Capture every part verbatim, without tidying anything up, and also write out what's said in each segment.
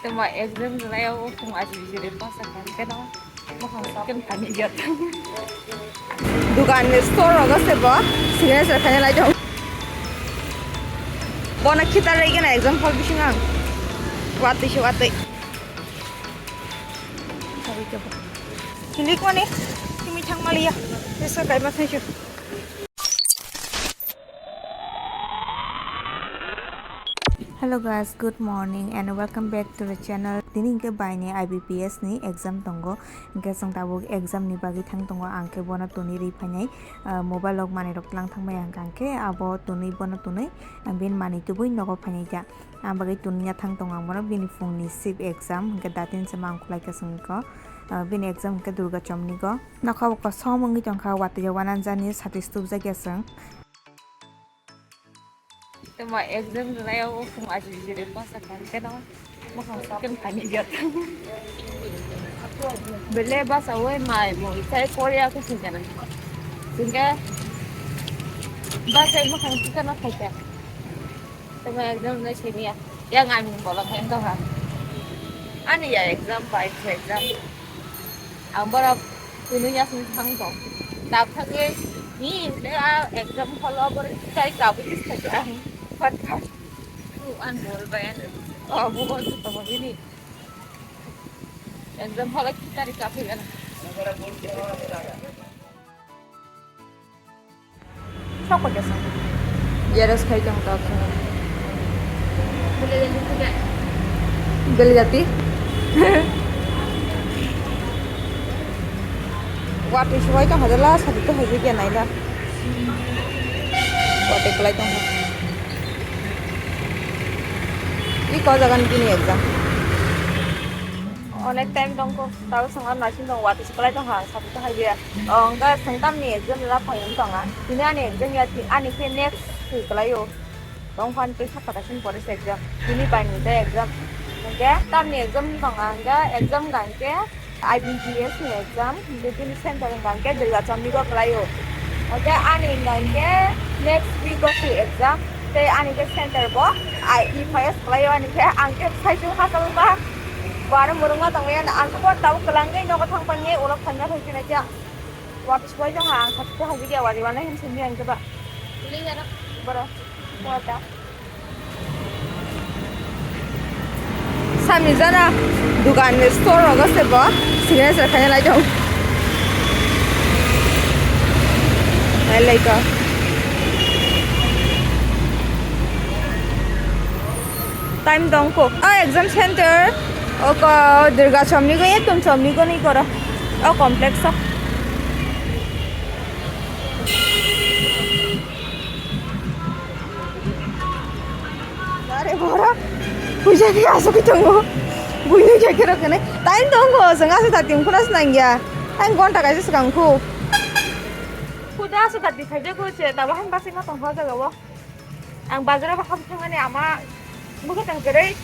Tamo exam rwlai o khum aji bijili basa kha keno. Mokhang sokin thani jat. Dukan ni store rogo se bo signature khaina lai tong. Bona khitar rai gana exam hall bising ang. Watwi se watwi. Kilik mani simi thang maliya. Tesa kaima thank you. Hello guys, good morning and welcome back to the channel. Tini hwnkhe baini I B P S ni exam tongo, hwnkhe chwng tabuk exam ni bagwi thang tongo, ang khe bono twnwi rwi phainai, ah, mobile rok manwi rok tlang thang bai ang khe abo twnwi bono twnwi, ah, bini manwi tubui nogo phainai kha. Ang bagwi twnwi ya thang tongo ang bono bini phung ni sip exam, hwnkhe datin se mang khwlai kha chwng kho, ah, bini exam hwnkhe Durga Chomni go. Nokha bo kosom wngwi tongkha, watwi ya uananjani sati stupjak ya chwng. Tamo exam rwlai o khum aji bijili basa kha keno. Mokhang sokin thani jat. Bele basa oi mai mo itai Korea ko singkana. Singke basa mokhang singkana khaika. Tamo exam rwlai sini ya. Yang ani bolong yang doha. Ani ya exam pai exam. Ang borok tini yasni thang tong. Dak thangwi ni le a exam hall o borok chai kabwi thangwi ang phat phat. Tu an bol bai an. O bo bo tu tamo bini. Exam hall o kitari kaphi gana. Sok paikha sa. Xerox khai tong tok. Beli jati. Watwi suwai tong hajala sadi to haji kya naila. Watwi kulai tong ha. I ko jagan bini exam. Onek time tongkho, tabo swngo naising tongo, watwi se kwlai tongkha, ang sabuto hai dia. O, wngkha sengtamni exam la phai wng tonga. Tini ani exam ya, ti-, ani khe next se kwlaio. Tongkha ani tei saka kaisa ni pore se exam. Tini bai ni tei exam. Hwnkhe tamni exam wng tonga, hwnkhe exam wngkha hwnkhe I B P S ni exam, hwnkhe bini center wngkha hwnkhe Durga Chomni go kwlaio. Hwnkhe ani wngkha hwnkhe next week o se exam. Tei ani khe center bo I E P S kwlaio ani khe, ang khe saichung hachal wngkha. Bo aro mwrwngma tongwi, ang khe bo tabuk kwlangwi nogo thang pangwi ulo phaina phai khe naikhe. Watwi suwai tongkha, ang sakhe hajikya wari wanai hinwi simi ang khe ba. Borok. Kota. Sami jana dukan ni store rogo se bo signature khaina lai tong. Lai lai to. Time tong kho. O exam center. O ko Durga Chomni go, ekdom Chomni go ni koro. O complex o. Are bora. Puja ke aso ke tongo. Buino ke kero kene. Time tong kho, sanga se tatim kuna senang ya. Time gonta kaisa sekang kho. Puja aso tati khaja kho se, tabo han basi ma tong kho jaga o. Ang bazar o baham thangani ama mukhe tang kwrwi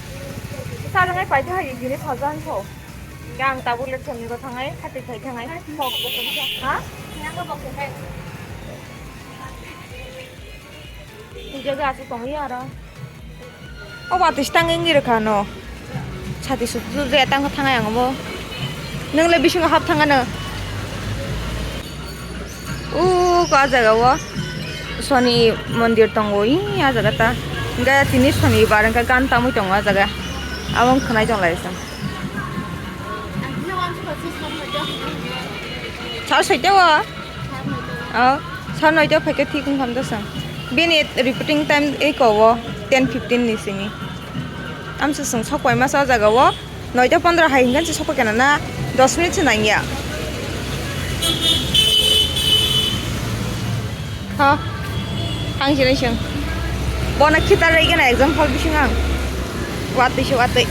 chajaknai paitha hai gini thojan kho. Hingke ang tabuk le thengni go thangai, khati khai thangai. Ha? Puja ga asu tongwi aro. O watwi stang wngwi rwkha no. Sati sut je tang thangai ang bo. Nwng le bisingo hap thangano. O ko a jaga o Soni mondir tongo, i a jaga ta. Hingke tini Sonibar hingke gan tamui tongo a jaga. Abo wng khwnai tong lai se. Sa soita o? O, sa noita phaikhe thik wng kha da sa. Bini reporting time eko o ten fifteen ni simi. Amsa chwng sok pai masa o jaga o. Noita pondro hai hingke se sokphaikha na, dos minute se nangya. Ha? Ang sinai sing. Bona khitar rai gana exam hall bising ang. Watwi se watwi.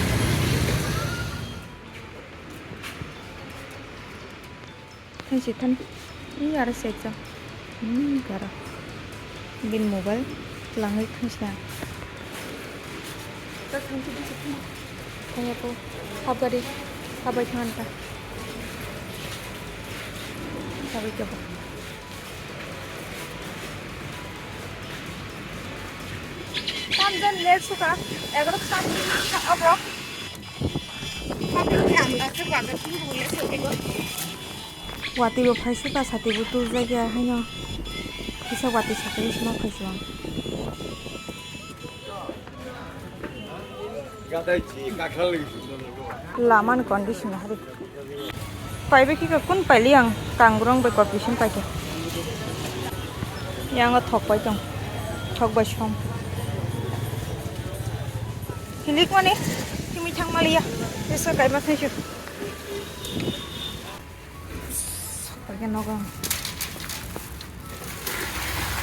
Thansi than. Ih, aro se exam. Hmm, gara. Bin mobile langwi thansi na. Thansi thansi thansi. Thangya po. Hap gari. Hap bai thangan ka. Hap bai kya po. Tam jan late suka. Egarota tam abo. Watwi bo phaisu ta, sati bo tubujak ya haino. Kisa watwi sakai sima phaisu ang. Lama ni condition hari. Paibai khe kun paili ang kangrong bai competition paikhe. Yang o thok pai tong. Thok bai som. Hilik mani simi thang maliya. Eso kai ma thaisu. Paikhe nogo.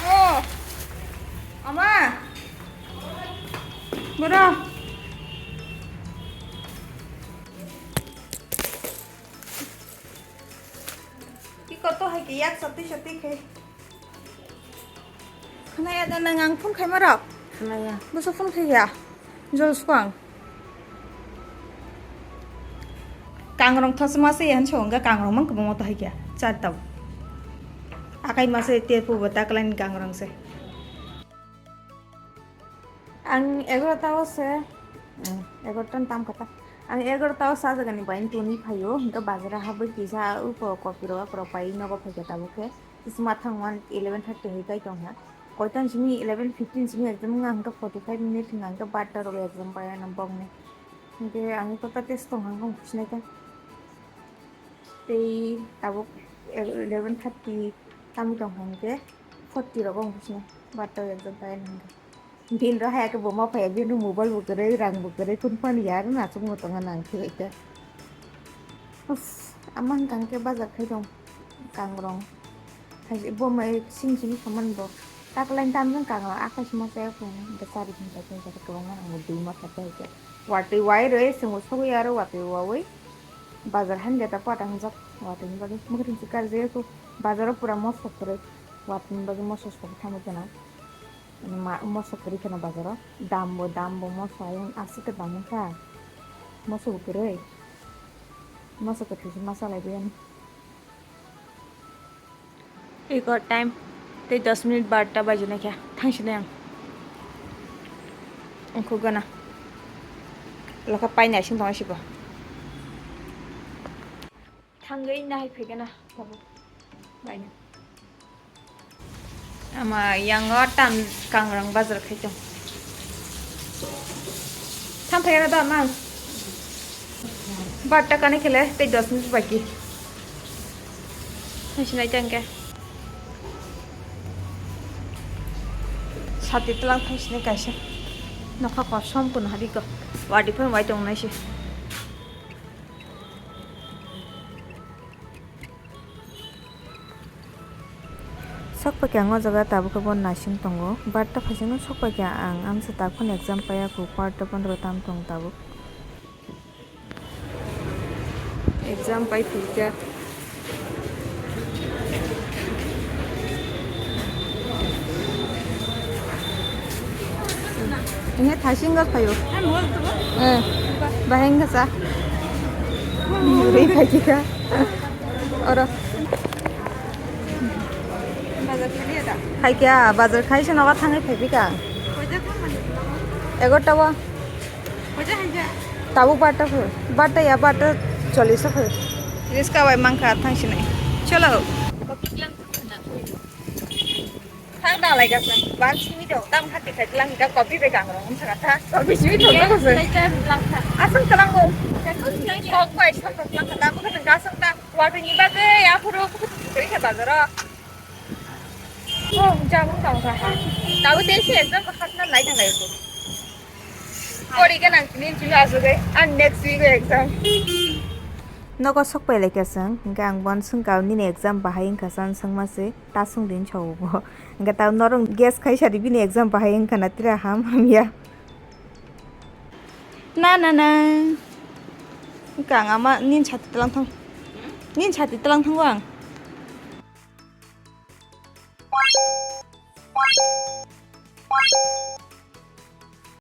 Oh. Ama. Boro. Ki koto hai ki yak sati sati khai. Khna ya da nang ang phone khai ma rok. Khna ya. Boso phone khai ya. Jol swkang. Kangrong thosma se yan chonga kangrong mang kwbangma to hai kya. Chat tau. Akai ma se te pu bata klan kangrong se. Ang egarota o se, eh, egarota ni tam kata. Ang egarota o sa jaga ni bai tuni phaio, hingke bazar o habwi kisa uko kopi rok, akorok pai nogo phaikha tabuk khe. Kisima thang one eleven thirty hai kai tong ha. Koitan simi eleven fifteen simi exam wngkha, hingke forty five minute hwnka hingke barta rok exam pai ano bokni. Hingke ang kota test tong hangkhe wngkhe sinai khe. Tei tabuk eleven thirty tamo tong hingke forty rogo wngkhe sinai barta rok exam pai ano hingke. Din ro haya khe bo ma phaiya, bini mobile bo kwrwi, rang bo kwrwi, phone phano ya, aro nachukma tongo nang khe bai khe. Uff, ama hwnka hwnkhe bazar khai tong kangrong. Hai bo mai sing sing saman bo. Taklai tamjang kangrong akai sima saya phone, hwnkhe chari hwnka hwnkhe kwbangma nango, dui ma kha khe. Watwi wai rwi chwngbo sogwi aro watwi wawi bazar han geta pata hwnjak watwi ni bagwi. Mwkhwtwng swkar je kho bazaro pura mosok kwrwi watwi ni bagwi mosok sogwi thangwi kheno. Ma-, moso kwrwi kheno bazaro. Dambo, dambo moso ayang aswk khe bangwi kha. Moso bo kwrwi. Moso kwthwi se ma salai bayani. Eko time tei dos minute barta baijinai kha. Thangsinai ang. Ongkho gana. Lokha painai sing tongo sibo. Thangwi nahai phaikhe na tabuk baino. Ama yango tam kangrang bazar khai tong. Tham phaikhe na da mang. Barta kani khele tei dos minute baki. Thangsinai tangkhe. Sati tlang thangsinai kaisa. Nokha kosom kun hari ko. Wadi phai wai tong nai se. Sok paikha ang o jaga tabuk khe bo naising tongo, barta phaisingno sok paikha ang amsa takhun exam paiya kho, quarter pondro tam tong tabuk. Exam pai phikha. Ini thasing gak kayo. Eh, baheng gak sa. Ring kaji ka. Oro. Hai kya, bazar khai se noga thangai phai ka. Egarta wa. Tabuk barta pho, barta ya, barta chollish pho. Riska bai mankha thangsinai. Cholo. Thang da lai gasa. Bang simi do, tam khati khai tlang ka copy be gang rong sa ka tha. Copy simi do ka sa. Asam tlang ko. Kok bai sa ka tlang ka ta ko ka sa ta. Wa ni ba ke ya phuru ko ka bazaro. Oh, jamung tong kha. Tabo tei se exam ko khatna lai thang lai ko. Pori ganang tini chini asugwi, ang next week o exam. Nogo sok pai lai kha chwng, hwnkhe ang bon swngkha nini exam bahai wngkha san swngma se, ta swng din sawo bo. Hwnkhe ta norok guess khai sadi bini exam bahai wngkha na tira ham hamya. Na, na, na. Wngkha ang ama nin sati tlang thang. Nin sati tlang thango ang.